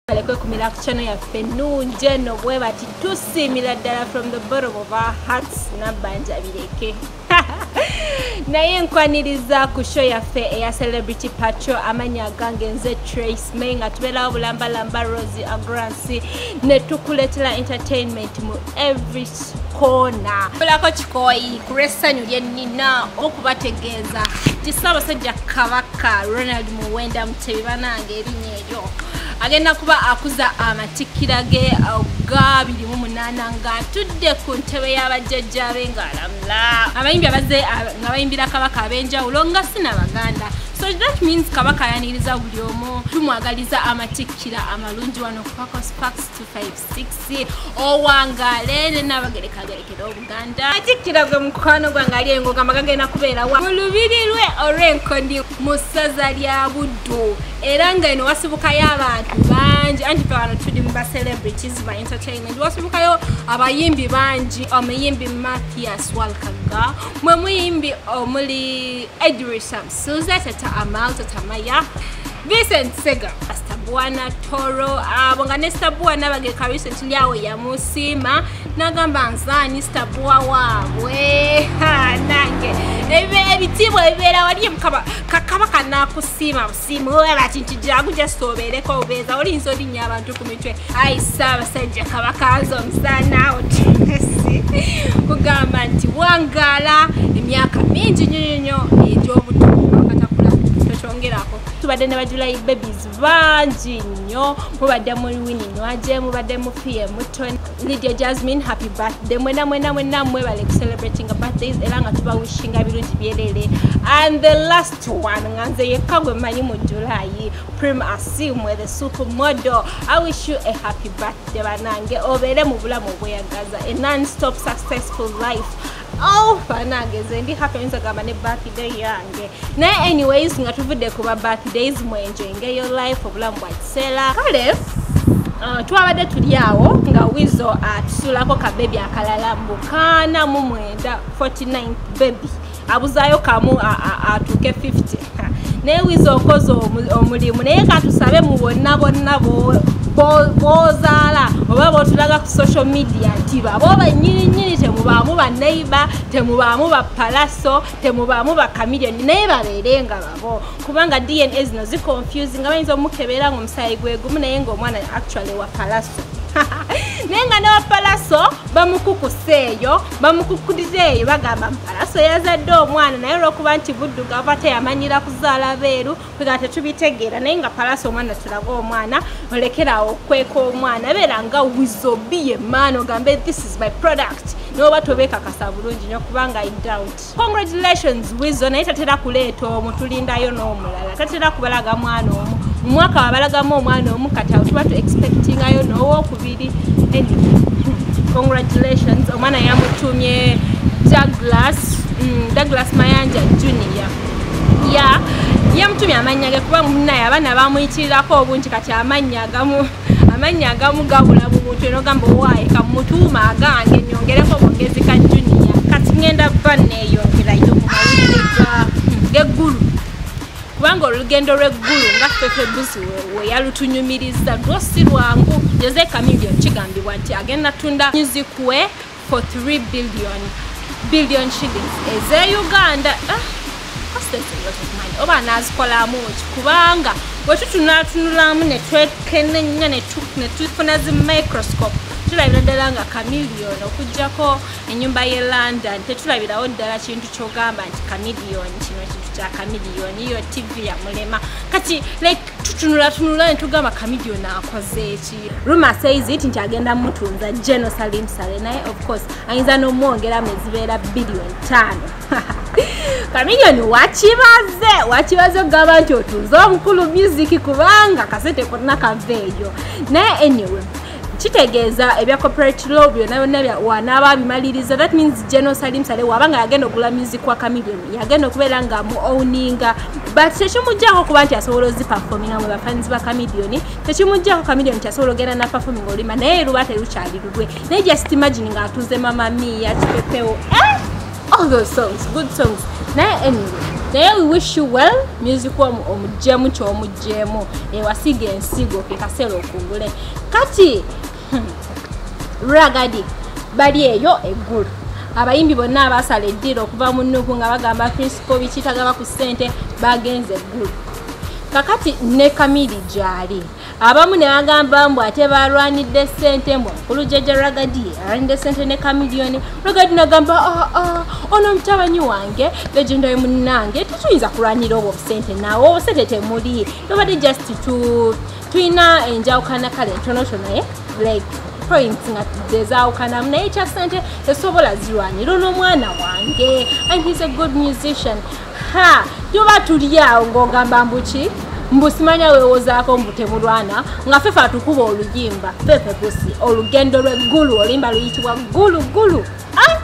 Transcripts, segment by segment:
Kwekumira ku channel yaffe ennungi eno bwe bati tusiimira ddala from the bottom of our hearts. Nabbanja bireke, naye nkwaniriza ku show yaffe eya Celebrity Patrol. Amannya agange nze Trace May, nga tubeerawo bulambalamba Rosie Agransi ne tukuleetera entertainment mu every corner. Bulako kikooyi ku lw'essanyu lye nnina okubategeeza nti Ssaabasajja Kabaka Ronald Muwenda Mutebi, banange erinnya eryo, agenda kuba akuza amatikkira ge ga 28 ng'atudde ku ntebe y'abajjajjaabe ng'alamula. Abayimbi abazze nga bayimbira Kabaka ab'enjawulo nga si n'Abaganda, so that means Kabaka ayaniriza buli omu. Tumwagaliza amatikkira amalungi wano ku Paco Sparks 256. Owangaale ne Naabagereka Obuganda. Amatikkira gwe mukwano gwange ali engogamba gagenda kubeera wa mu lubiri lwe olw'Enkondi mu ssaza lya Buddu, era nga eno wasibukayo abantu bangi. Anti fe wano tuli mu ba celebrities ba entertainment, wasibukayo abayimbi bangi. Omuyimbi Mathias Walukagga, mwe muyimbi omuli Edrisa Musuuza, Tata Amal, Tata Maya, Vincent Sega, Stabua Toro, abo nga ne Stabua Nabagereka recently awo yamusiima n'agamba nzaani Stabua waabwe. Nange ebitiibwa ebibeera wali mukama Kabaka nakusiima busiimu bati nti jangu just obeereko obeeza olinza olinnya abantu ku mitwe. Ayi Ssaabasajja Kabaka, nze omusaana awo kugamba nti wangaala emyaka mingi nnyo nnyo egy'obuto katakula tokyongerako. Tubadde ne ba July babies bangi nnyo, mubadde mu Winnie Nwagye, mubadde mu PM Muto, Lydia Jasmine, happy birthday mwena mwena mwena, mwebale celebrating birthdays era nga tubawishinga birungi byerere. And the last one, nga nze yekka gwe mmanyi mu July, Prim Asimwe the supermodel, I wish you a happy birthday banange, obeere mu bulamu obweyagaza, a non-stop successful life. Oh, banange nze ndi happy nzagamba ne birthday yange. Naye anyways, nga tuvudde ku ba birthdays, mwenjoyinge your life, obulamu bwa kiseera. Kale twabadde tuli awo nga Weasel atusuulako ka baby akalala mu 49, 49 baby, abuzaayo kamu atuuke 50. Naye Weasel okoze omulimu, naye katusabe mu bonna bonna bozaala oba botulaga ku social media nti babo bannyini nnyini, temubaamu baneiba, temubaamu bapalaso, temubaamu bakamiliyoni, naye babeere nga babo, kubanga DNA zino ziconfusing nga bayinza omukebera nga omusaayi gwe gumu naye ng'omwana actually wa Palaso, naye nga ne wa Palaso bamukukuseeyo, bamukukulizeeyo, bagamba Palaso yazadde omwana, naye olwokuba nti buddugavu ate yamanyira kuzaala beeru kwega tetubitegeera. Naye nga Palaso omwana tulaga omwana, olekerawo okweka omwana, beera nga Weasel ye maana ogambe, "This is my product," noba tobeekakasa bulungi nnyo kubanga I doubt. Congratulations Weasel, naye tatera kuleeta omu, tulindayo n'omulala. Tatera kubalaga mwana omu mu mwaka, wabalagamu omwana omu, kati awo tuba tu expectingayo n'owokubiri. Anyway, congratulations. Omwana yamutumye Douglas, Douglas Mayanja Junior ya yamutumye amannya ge kuba munaye abaana bamuyitirirako obungi. Kati amannya agamu gabula mu muntu enogamba owaaye kamutuuma agange nyongereko bwongezi ka Junior. Kati ngenda ba neeyongerayo mu mawulire g'eggulu, kubanga olugendo lw'eggulu nga Fefe Busi we yalutunyumiriza lwo si lwangu. Jose Chameleone kigambibwa nti agenda tunda music we for 3 billion shillings eze Uganda. Ah, that's a lot of money. Oba anazikolamu ki? Kubanga bwe tutunatunulamu ne twekenenya ne tufuna zi microscope, tulabira ddala nga Chameleone okugjako ennyumba y'e London tetulabirawo ddala kintu kyogamba nti Chameleone, kino kintu kya Chameleone. Iyo TV yamulema. Kati like tutunulatunula ne tugamba Chameleone akoze eki? Rumor says it nti agenda mutunza General Salim Saleh, naye of course ayinza n'omwongeramu ezibeera 5 billion. Chameleone wakibaze wakibaze okugamba nti otunze omukulu music, kubanga kasente konna kaveeyo. Naye anyway, kitegeeza ebya copyright law byonna byonna wanaaba abimaliriza. That means General Salim Saleh wabanga yagenda ogula music wa Chameleone, yagenda okubeera nga mu owninga, but tekimuggyako kuba nti asobola oziperforminga mu bafans ba Chameleone. Tekimuggyako Chameleone nti asobola ogenda na performing oluyimba, naye luba terukyali lulwe. Naye just imagine ng'atunze Mama Mia, Kipepeo, eh? All those songs, good songs. Naye anyway. Naye we wish you well. Music omuggyemu ky'omuggyemu, ewasiga ensigo ke kaseera okungule. Kati Ragga Dee bali eyo eggulu, abayimbi bonna abasala eddiiro okuva mu nnugu nga bagamba principal biki tagaba ku ssente bagenze eggulu. Kakati ne Kamili gyali, abamu ne bagamba mbu ate balwanidde ssente, mbu omukulu Jjajja Ragga Dee alwanidde ssente ne Chameleone. Ragga Dee nagamba ono mutabani wange legendary munnange, tetuyinza kulwanira obwo obusente, naawe obusente temuli, tobadde just tulina enjawukana kale ntonotono like points nga zezaawukanamu, naye ekya ssente tesobola zirwanira ono omwana wange and he's a good musician. Ha, tuba tuli awo ng'ogamba mbu ki, mbu simanya weewozaako mbu temulwana, nga Feffe atukuba oluyimba Feffe Bussi olugendo lw'eggulu, oluyimba luyitibwa Gulu Gulu. Ah,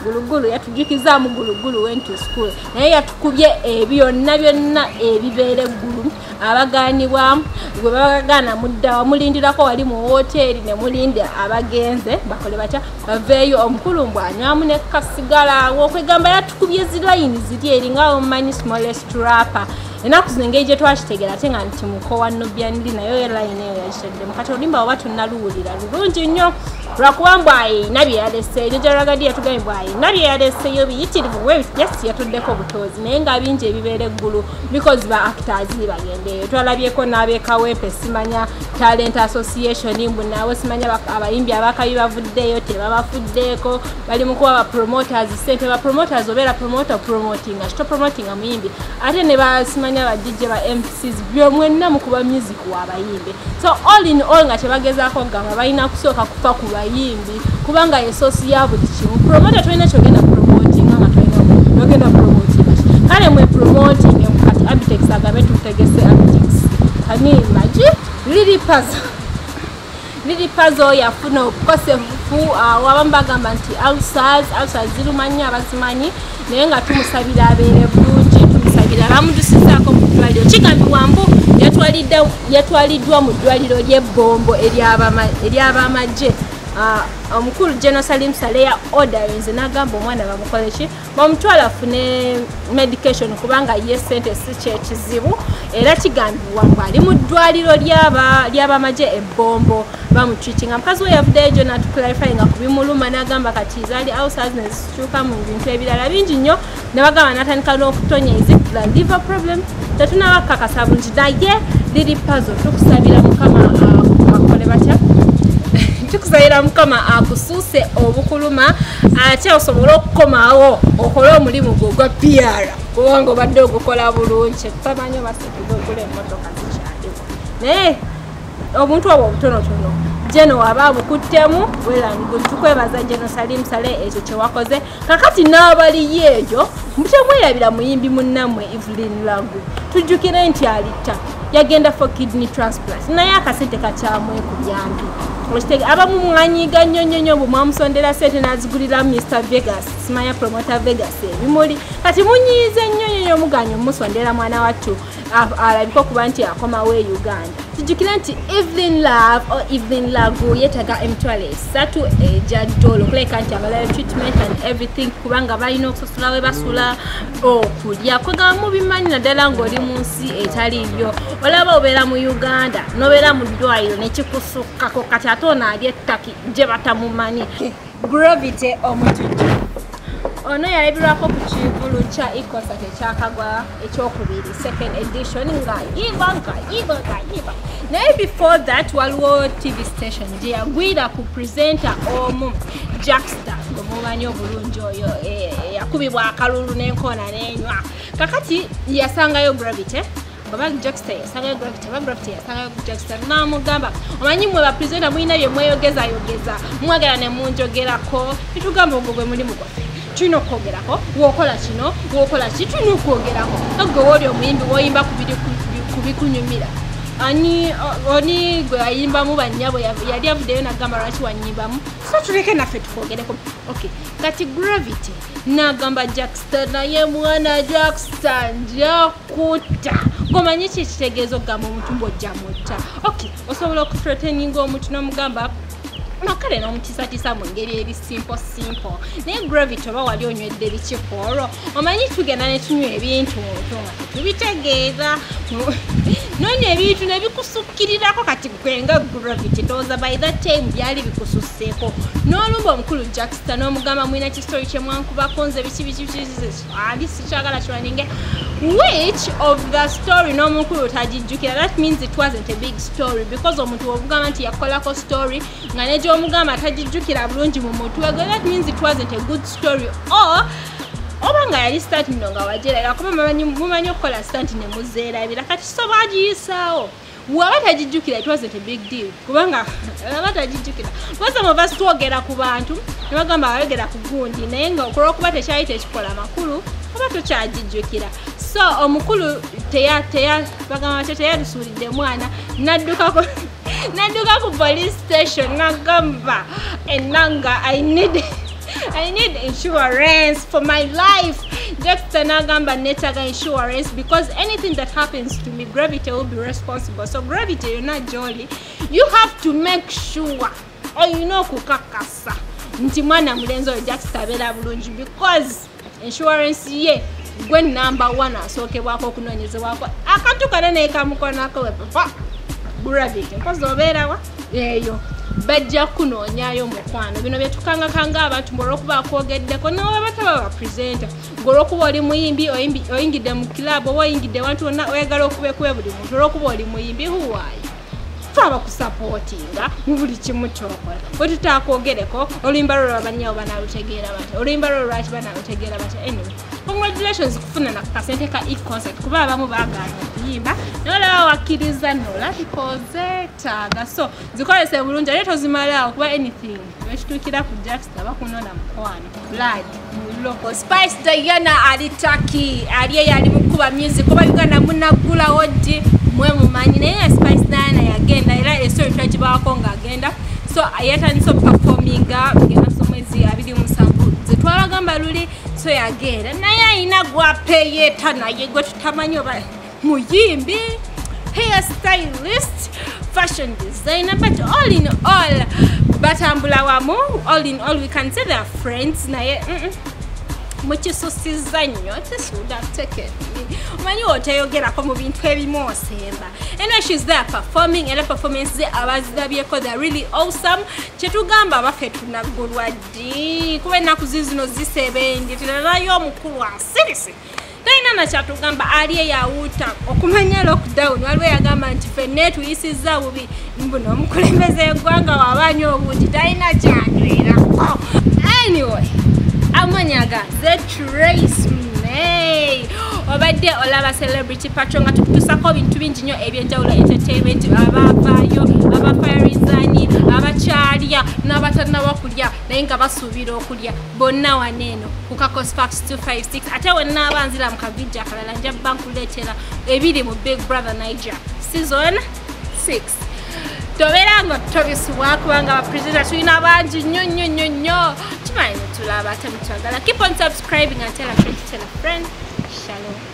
Gulu Gulu yatujjukizaamu Gulu Gulu went to school, naye yatukubye ebyonna byonna ebibeera eggulu. Abagaanibwa gwe babagaana muddawa mulindirako wali mu woteeri ne mulinda abagenze bakole batya baveeyo. Omukulu mbw anywamu ne kasigala awo, okwegamba yatukubye zilayini ziri eri nga omumanyi smallest rapper. Ennaku zino engeri gye twakitegeera ate nga nti muko wa Nubian Li, naye layini eyo yagiteddemu. Kati oluyimba oba tunnaluwulira lulungi nnyo lwakuba mbw ayina bye yaleseeyo. Jjajja Ragga Dee yatugambye mbw ayina bye yaleseeyo biyitirivu bwe just yatuddeko butoozi, naye nga bingi ebibeera eggulu because ba actors bagendeeyo. Twalabyeko n'ab'ekawempe simanya talent association mbu naawe simanya abayimbi abakabi bavuddeyo tebabafuddeeko, bali mu kuba ba promoters ssente. Ba promoters obeera promoter promotinga kito promotinga muyimbi, ate ne basimanya ba DJ ba MCs mwenna mukuba music w'abayimbi. So all in all nga kyebagezaako okugamba balina kusooka kufa ku bayimbi kubanga ye source ya buli kimu. Promoter tolina kyogenda promotinga nga tolina yogenda promotinga. Kale mwe promoting kati Abitex agambe tutegese Abitex. Can you imagine? Lil Pazo, Lil Pazo yafuna obukosefu, abamu bagamba nti ulcers, ulcers ziruma nnyo abazimanyi, naye nga tumusabira abeere bulungi, tumusabira bamudusizaako mu ddwaliro. Kigambibwa mbu yatwaliddwa mu ddwaliro ly'ebbombo ery'abamagye. Omukulu General Salim Saleh ya orderinze n'agamba omwana bamukole ki, bamutwala afune medication kubanga ye ssente si kyekizibu. Era kigambibwa mbu ali mu ddwaliro ly'abamagye ebbombo bamutreatinga. Mukazi we yavuddeyo gyo n'atuclarifyinga ku bimuluma n'agamba kati zaali ulcers ne zikyuka mu bintu ebirala bingi nnyo, ne bagamba n'atandika n'okutonya, is it the liver problem? Tetunnaba kukakasa bulungi, naye Lil Pazo tukusabira Mukama akole batya, tukusabira Mukama akusuuse obukuluma ate osobole okukomawo okole omulimu gwo ogwa PR kubanga obadde ogukola bulungi. Tutamanyi oba ssente emmotoka zikyaliwo, naye obuntu obwo obutonotono Jeno waba abukuttemu well and good. Tukwebaza Jeno Salim Saleh ekyo kye wakoze. Kakati n'abaliyo eyo mutemwerabira muyimbi munnammwe Evelyn Lagu, tujjukire nti alitta yagenda for kidney transplant, naye akasente kakyamwekubyambi. Abamu mwanyiga nnyo nnyo nnyo bwe mwamusondera ssente n'azigulira Mr Vegas, simanya promoter Vegas ebimuli. Kati munyiize nnyo nnyo nnyo muganye omusondera mwana wattu alabika okuba nti akomawo e Uganda. Tujjukire nti Evelyn Love or Evelyn Lagu yeetaaga 300,000 egya dola okulabika nti abalayo treatment and everything, kubanga balina okusasula we basula, okulya kwegamba mubimanyi naddala ng'oli mu nsi etaliyo. Olaba obeera mu Uganda n'obeera mu ddwaliro nekikusukkako, kati ate ono ali ettaki gye batamumanyi. Gravity Omutujju ono yalabirwako ku kivulu kya e-concert ekyakagwa ekyokubiri second edition nga yiba nga yiba nga yiba. Naye before that waliwo TV station gye yagwira ku presenter omu Jackster gwe mumanyi obulungi oyo yakubibwa akalulu n'enkoona n'enywa. Kakati yasangayo Gravity, oba Jackster yasangayo Gravity, oba Gravity yasangayo Jackster, n'amugamba omanyi mmwe ba presenter mulina bye mweyogezayogeza, mwagala ne munjogerako, tetugamba ogwo gwe mulimu gwaffe, tulina okwogerako, w'okola kino, w'okola ki, tulina okwogerako. Gwe wooli omuyimbi w'oyimba ku bikunyumira. Ani oni gwe ayimbamu bannyabo yali avuddeyo n'agamba lwaki wannyimbamu, so tuleke naffe tukwogereko. Okay, kati Gravity n'agamba Jackster, naye mwana Jackster nja kutta. Ng'omanyi ki ekitegeeza okugamba omuntu ng'ojja mutta? Okay, osobola okuthreateninga omuntu n'omugamba Nakale n'omutisatisa mu ngeri eri simple simple. Naye Gravity oba wali onywedde biki ku olwo? Omanyi tugenda ne tunywa ebintu nga tetubitegeeza. Nonywa ebintu ne bikusukkirirako kati gwe nga Gravity ndowooza by that time byali bikususseeko. N'olumba omukulu Jackster n'omugamba mulina ki story kye mwankubako nze biki biki biki ali sikyagala kiwaninge. Which of the story n'omukulu tagijjukira? That means it wasn't a big story because omuntu w'obugamba nti yakolako story nga ne gy'omugamba tagijjukira bulungi mu mutwe gwe, that means it wasn't a good story. Or oba nga yali stunt nno nga wagyerabira, kuba mumanyi okukola stunt ne muzeerabira. Kati so baagiyisaawo. Bw'aba tagijjukira, it wasn't a big deal kubanga aba tagijjukira. Because some of us twogera ku bantu ne bagamba bayogera ku gundi, naye nga olw'okuba tekyali tekikola makulu oba tokyagijjukira. So omukulu bagamba batya, teyalusuulidde mwana, n'adduka ku police station n'agamba enanga I need insurance for my life. Jackster n'agamba neetaaga insurance because anything that happens to me, Gravity will be responsible. So Gravity, you're not jolly. You have to make sure olina okukakasa nti mwana mulenzi oyo Jackster abeera bulungi because insurance ye gwe number one asookebwako okunoonyezebwako akantu kana naye kamukonako we papa Gravity mpozi obeerawa eyo bajja kunoonyaayo mukwano. Bino byetukangakanga abantu olwokuba akwogeddeko nawe bataba bapresenter ng'olwokuba oli muyimbi oyingidde mu club oba oyingidde ewantu wonna oyagala okubekube buli muntu olwokuba oli muyimbi. Huwaayo fe abakusupportinga mu buli kimu kyokola bwe tutakwogereko oluyimba lwo lwabanyawo banaalutegeera batya? Oluyimba lwo lwaki banaalutegeera batya? Anyway, congratulations kufuna na kasente ka e-concert kuba abamu baagaana okuyimba naye olaba wakkiriza nolabika ozeetaaga, so zikozese bulungi ate tozimalaawo kuba anything wekituukira ku Jackster bakunona mukwano blood muloko. Spice Diana ali Turkey, ali eyo ali mukuba music oba Uganda munaggulawo ddi mwe mumanyi, naye Spice Diana yagenda era estory twagibaako ng'agenda. So yatandise okuperforminga ng'emaso mwezi 27 ze twabagamba luli. So yagenda naye ayina gwapeyeta naye gwe tutamanyi oba muyimbi, hair stylist, fashion designer, but all in all batambula wamu. All in all we can say they are friends naye mukisusiza nnyo tisuuda taken omanyi oteyogerako mu bintu ebimu osemba. Anyway, she's there performing era performance ze abazirabyeko, they're really awesome. Kyetugamba abaffe tunaggulwa ddi kuba ennaku zizino zisebendi tulalayo omukulu asirise talina nakyatugamba ali eyawuuta okumanya lockdown. Waliwo eyagamba nti ffenna tuyisizza bubi mbuno omukulembeze eggwanga wabaanywa obuugi talina kyanywerako. Anyway, amanya ga The Trace May, obadde olaba Celebrity Patrol nga tukutusako ebintu bingi nnyo ebyenjawulo, entertainment, abavaayo, abafarizani, abakyalya n'abatannaba kulya naye nga basuubira okulya bonna waneeno ku Kakos Facts 256. Ate wenna aba nzira mu kavidiyo akalala nja bba nkuleetera ebiri mu Big Brother Niger season 6. Tobeera nga tobisubwa kubanga abapresenter tulina bangi nnyo nnyo nnyo nnyo kimanyi netulaba ate mutwagala. Keep on subscribing and tell a friend to tell a friend. Shalom.